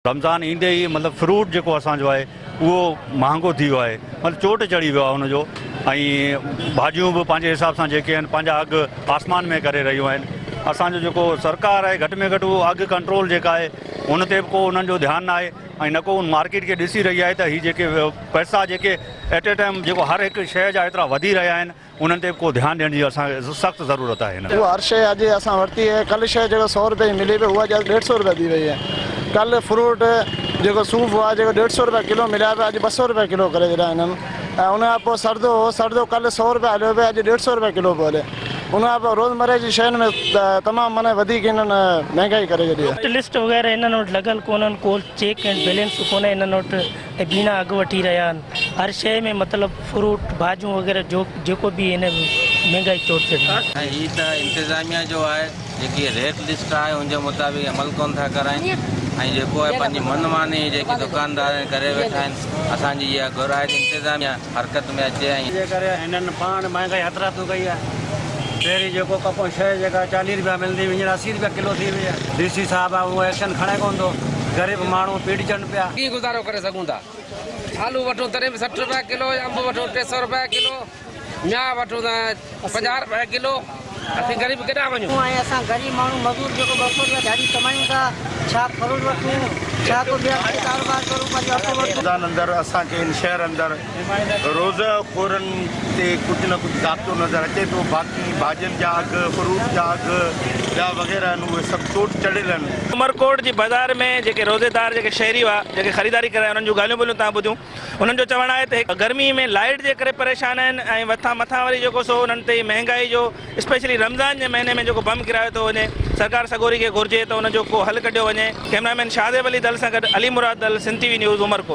رمضان ايندي ئي مطلب فروٽ جيڪو اسان جو آهي اهو مهانگو ٿي ويو آهي مطلب چوٽ چڙهي ويو آهي ان جو ۽ ڀاڄيون به پنهنجي حساب سان جيڪي آهن پنهنجا اگهه آسمان ۾ ڪري رهيون آهن اسان جو جيڪو سرڪار آهي گهٽ ۾ گهٽ اهو اگهه ڪنٽرول جيڪا آهي ان تي به ڪو انهن جو ڌيان نه آهي ۽ نه ڪو ان مارڪيٽ کي ڏسي رهي آهي ته هي جيڪي پئسا جيڪي ايٽ اي ٽائيم جيڪو هر هڪ شيء جا ايترا وڌي رهيا آهن انهن تي به ڪو ڌيان ڏيڻ جي اسان کي سخت ضرورت آهي. اها هر شيء اڄ اسان ورتي آهي ڪلهه شيء جيڪو سئو روپئي جي ملي پئي اها اڄ ڏيڍ سئو روپيا ٿي وئي آهي ڪلهه فروٽ جيڪو صوف هئا جيڪو ڏيڍ سئو روپيا ڪلو مليا پيا اڄ 200 روپيا ڪلو ڪري ڇڏيا هنن ۽ ان کان پوء سردو هو سردو ڪلهه سئو روپيا هليو پيو اڄ ڏيڍ سئو روپيا ڪلو پيو هلي ان کان پوء روزمره جي شين ۾ تمام معنيٰ وڌيڪ هنن مهنگائي ڪري ڇڏي آهي. لسٽ وغيره هنن وٽ لڳل ڪونهن ڪو چيڪ اينڊ بيلنس ڪونهي هنن وٽ ۽ بينا اگهه وٺي رهيا آهن هر شيء ۾ مطلب فروٽ ڀاڄيون وغيره جو جيڪو به هن مهنگائي چوٽ چڙهي. ۽ هي ته انتظاميا جو آهي جيڪي ريٽ لسٽ آهي ان جي مطابق عمل ڪونه ٿا ڪرائين ۽ جيڪو آهي پنهنجي من ماني جيڪي دڪاندار آهن ڪري ويٺا آهن اسان جي اها گهر آهي ته انتظاميا حرڪت ۾ اچي ۽. جي ڪري هنن پاڻ مهنگائي هٿرادو ڪئي آهي پهرين جيڪو ڪپو شيء جيڪا 40 رپيا ملندي هئي هينئر 80 رپيا ڪلو ٿي وئي آهي ڊي سي صاحب آهي اهو ايڪشن کڻي ڪونه ٿو غريب ماڻهو پيڙجن پيا. ڪيئن گذارو ڪري سگهون ٿا. آلو وٺون تڏهن به 60 رپيا ڪلو، انب وٺون 300 رپيا ڪلو، ميها وٺون ته 50 رپيا ڪلو، اسين غريب ڪيڏانهن وڃون. ۽ اسان غريب ماڻهو مزور جيڪو 200 رپيا ڏھاڙي ڪمايون ٿا ڇا فروٽ وٺون ڇا ڪو ٻيا ڪي ڪاروبار ڪرون پنهنجو اٽو وٺون. رمضان اندر اسان کي هن شهر اندر روزه خورن تي ڪجهه نه ڪجهه ضابطو نظر اچي ٿو باقي ڀاڄين جا اگهه فروٽ جا اگهه ٻيا وغيره آهن اهي سڀ چوٽ چڙهيل آهن. عمرڪوٽ جي بازار ۾ جيڪي روزيدار جيڪي شهري هئا جيڪي خريداري ڪري آيا انهن جون ڳالهيون ٻولهيون توهان ٻڌيون انهن جو چوڻ آهي ته گرمي ۾ لائيٽ جي ڪري پريشان آهن ۽ وٿان مٿان وري جيڪو سو انهن تي مهنگائي جو اسپيشلي رمضان جي مهيني ۾ جيڪو بم ڪرايو ٿو وڃي سرڪار سڳوري کي گهرجي ته ان جو ڪو حل ڪڍيو وڃي ڪئميرا مين شاهزيب علي دل سان گڏ Ali Murad Dal Sindh T V news Umerkot.